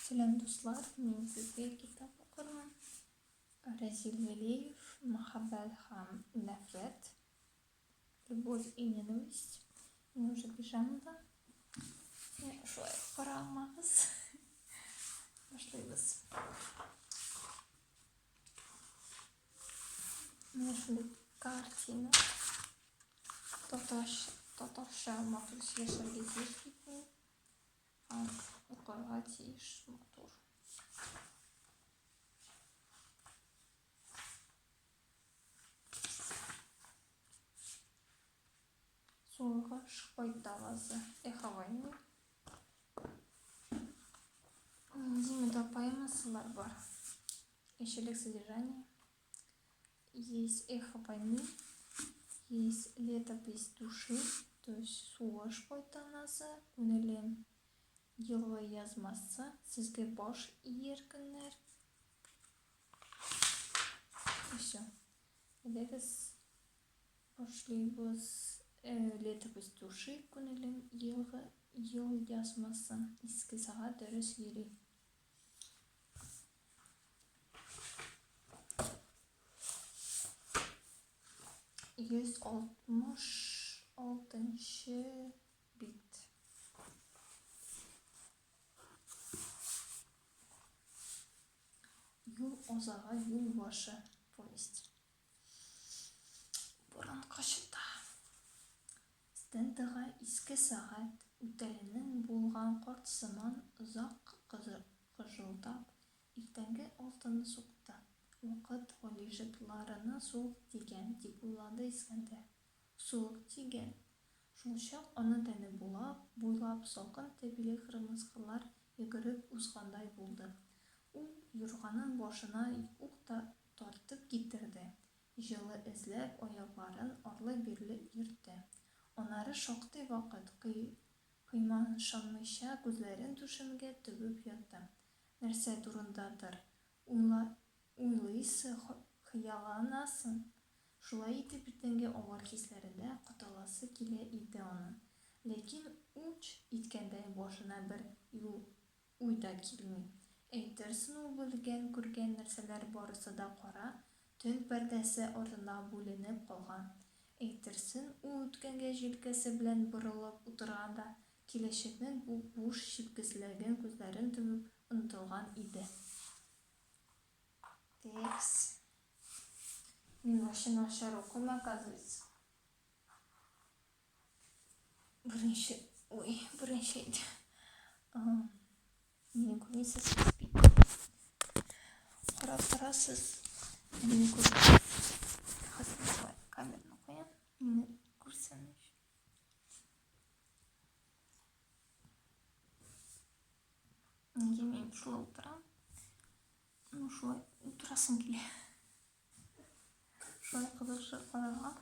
Сәлам, дуслар! Мин сезгә китап укырмын. Разил Вәлиев, Мәхәббәт һәм нәфрәт. Любовь и ненависть. Мин уже пижамада. Шулай карамагыз. Башлыйбыз. Менә шундый картина. Татарча, татарча матур сөйләшергә тиеш бит мин. Укырга тиеш матур. Сугыш кайтавазы. Эхо войны. Нинди поэмасылар бар? Эчелек содержание. Есть эхо войны, есть летопись души, то есть сугыш кайтанасы, күнелем елгы язмасы, сезгә баш ияр көннәр. И все. Әйдәгез башлыйбыз. Летопись души, күнелем елгы ел язмасы. Иске сәгать дөрес йөри. 166 бит. Юл азагы, юл башы. Повесть. Борын кашыта. Стендага иске сәгать, үтәленең булган карт сыман озак гыжылдап, иртәнге алтыны сукты. Вакыт Галижитларына суык тигән, дип уйлады Искәндәр. Суык тигән. Шулчак аны тәне булап, буйлап салкын тәпиле кырмыскалар йөгереп узгандай булды. Ул юрганын башына ук тартып китерде. Җылы эзләп, аякларын арлы-бирле йөртте. Аннары шактый вакыт, кыймшанмыйча, күзләрен түшәмгә төбәп ятты. Нәрсә турындадыр уйлыйсы, хыялланасы, шулай итеп иртәнге авыр хисләрендә котыласы килә иде аның. Ләкин уч иткәндәй башына бер Уй да килми. Әйтерсең ул белгән, күргән нәрсәләр барысы да кара төн пәрдәсе артында бүленеп калган. Әйтерсең ул үткәнгә җилкәсе белән борылып утырган да, киләчәкнең буш җилкезлеген күзләрен төбәп онытылган иде. Текс. Мин вообще начар укыйм, оказывается. Беренче, ой, беренче иде. Мине күрмисез сез бит. Карап торасыз. Мине күрмисез. Хәзер шулай камераны куям. Мине күрсен өчен. Нигә мин шулай утырам? Ну, шулай утырасым килә. Шулай кызыкшы карарга.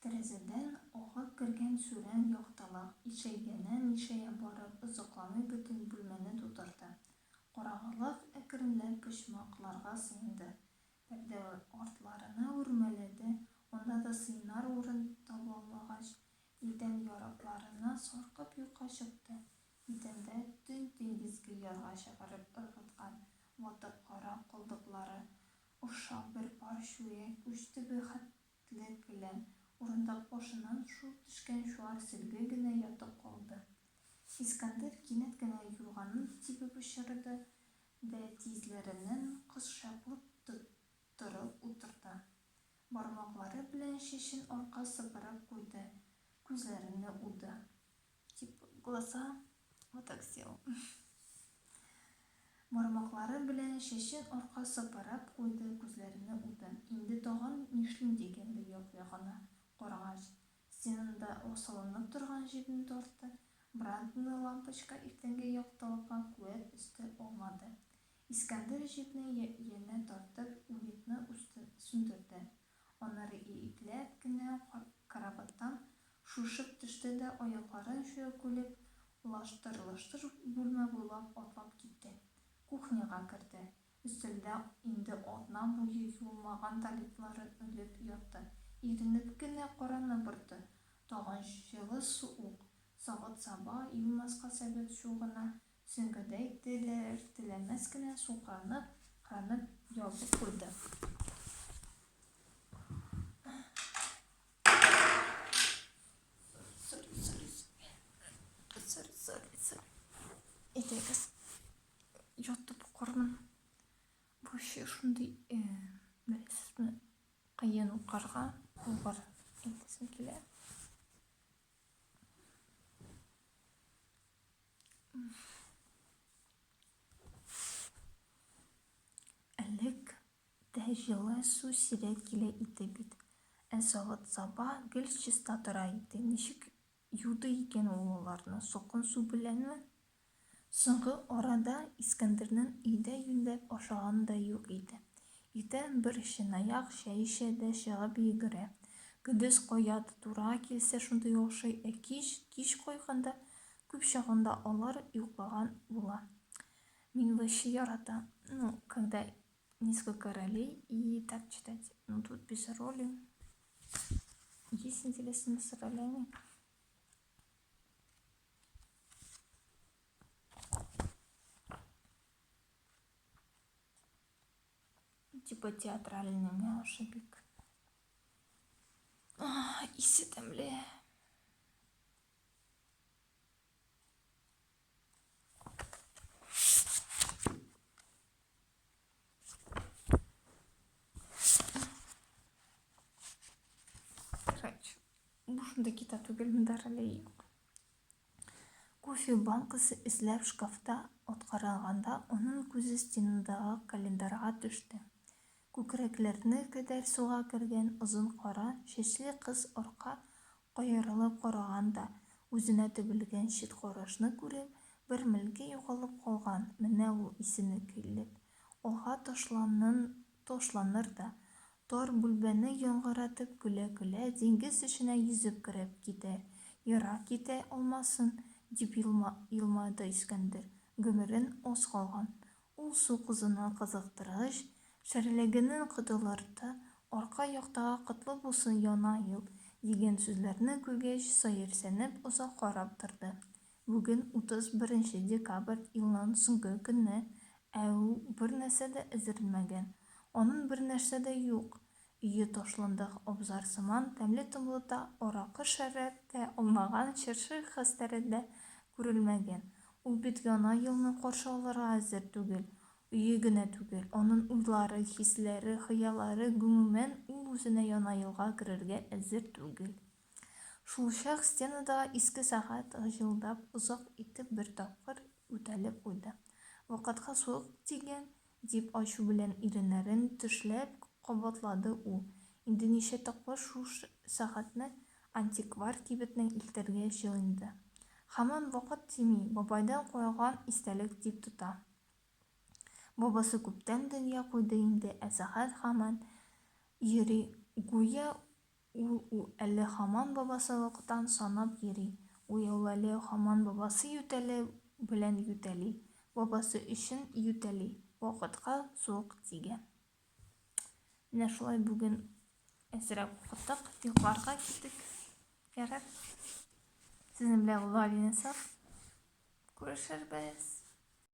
Тәрәзәдән агып кергән сүрән яктылык, ишәйгәннән-ишәя барып, озакламый бөтен бүлмәне тутырды. Караңгылык әкренләп почмакларга сыенды, пәрдә артларына үрмәләде, анда да сыенар урын таба алмагач, идән ярыкларына саркып юкка чыкты. Идәндә төн диңгезге ярга чыгарып ыргыткан ватык кара калдыклары охшап бер пар чүрәк уч төбе хәтле келәм, урындык башыннан шуып төшкән чуар сөлге генә ятып калды. Искәндәр кинәт кенә юрганын тибеп очырды да тезләреннән кочаклап торып утырды. Бармаклары белән чәчен артка сыпырып куйды, күзләрен уды. Типа глаза вот так сделал. Бармаклары белән чәчен артка сыпырып куйды, күзләрен уды. Инде тагын нишлим дигәндәй як-ягына карагач, стенада асылынып торган җепне тартты. Брандный лампочка иртәнге яктылыкка куәт өсти алмады. Искәндәр җепне янә тартып, уетны сүндерде. Аннары ипләп кенә караваттан шуышып төште дә аякларын чүрәкләп лаштыр-лоштыр бүлмә буйлап атлап китте. Кухняга керде. Өстәлдә инде атна буе юылмаган талиплары өлеп ятты. Иренеп кенә караны борды. Тагын җылы суык. Савыт-саба юмаска сәбәп шул гына. Сөңгедәй теләр-теләмәс кенә сукранып, кранып ябып куйды. Sorry, sorry, sorry. Sorry, sorry. Әйдәгез, ятып укырмын. Вообще шундый, э, беләсезме, кыен укырга, авыр әйтәсем килә. Элек тә җылы су сирәк килә иде бит. Ә савыт-саба гел чиста тора иде. Ничек юды икән ул аларны, салкын су беләнме? Соңгы арада Искәндәрнең өйдә юньләп ашаганы да юк иде. Иртән бер чынаяк чәй эчә дә чыгып йөгерә. Көндез кая тура килсә шунда ашый, ә кич, кич кайганда, күп чагында алар йоклаган була. Мин вообще яратам, ну, когда несколько ролей и так читать. Ну, тут без роли. Есть интересно с ролями. Типа театральный миңа бик. Исе тәмле. Короче, бу шундый китап түгел, монда роле юк. Кофе банкасы эзләп шкафта аткараганда аның күзе стенадагы календарьга төште. Күкрәкләренә кадәр суга кергән озын кара чәчле кыз арка каерылып караган да, үзенә төбәлгән чит карашны күреп, бер мәлгә югалып калган, менә ул исенә килеп, алга ташланыр да, Тар бүлмәне яңгыратып көлә-көлә диңгез эченә йөзеп кереп китәр. Ерак китә алмасын, дип елмайды Искәндәр. Гомерен аз калган. Ул су кызының кызыктыргыч шәрәлегеннән котылырды, арка яктагы Котлы булсын яна ел! дигән сүзләрне күргәч, сәерсенеп озак карап торды. Бүген 31 нче декабрь, елның соңгы көне, ә ул бернәрсә дә әзерләмәгән. Аның бернәрсә дә юк. Өе ташландык абзар сыман, тәмле-томлы да, аракы-шәраб тә алмаган, чыршы хәстәре дә күрелмәгән. Ул бит Яна елны каршы алырга әзер түгел. Өе генә түгел, аның уйлары, хисләре, хыяллары, гомумән, ул үзенә Яна елга керергә әзер түгел. Шулчак стенадагы иске сәгать гыжылдап озак итеп бер тапкыр үтәлеп куйды. Вакытка суык тигән, дип ачу белән иреннәрен тешләп кабатлады ул. Инде ничә тапкыр шул сәгатьне антиквар кибетенә илтергә җыенды. Һаман вакыт тими, бабайдан калган истәлек дип тота. Бабасы күптән дөнья куйды инде, ә сәгать һаман йөри, гүя Ул әле һаман бабасы вакыттан санап йөри. Гүя ул әле һаман бабасы ютәле белән ютәли. Бабасы өчен ютәли. Вакытка суык тигән. Менә шулай бүген әзрәк укыттык, йокларга киттек. Ярар. Сезнең белән булды Алина Саф. Күрешербез.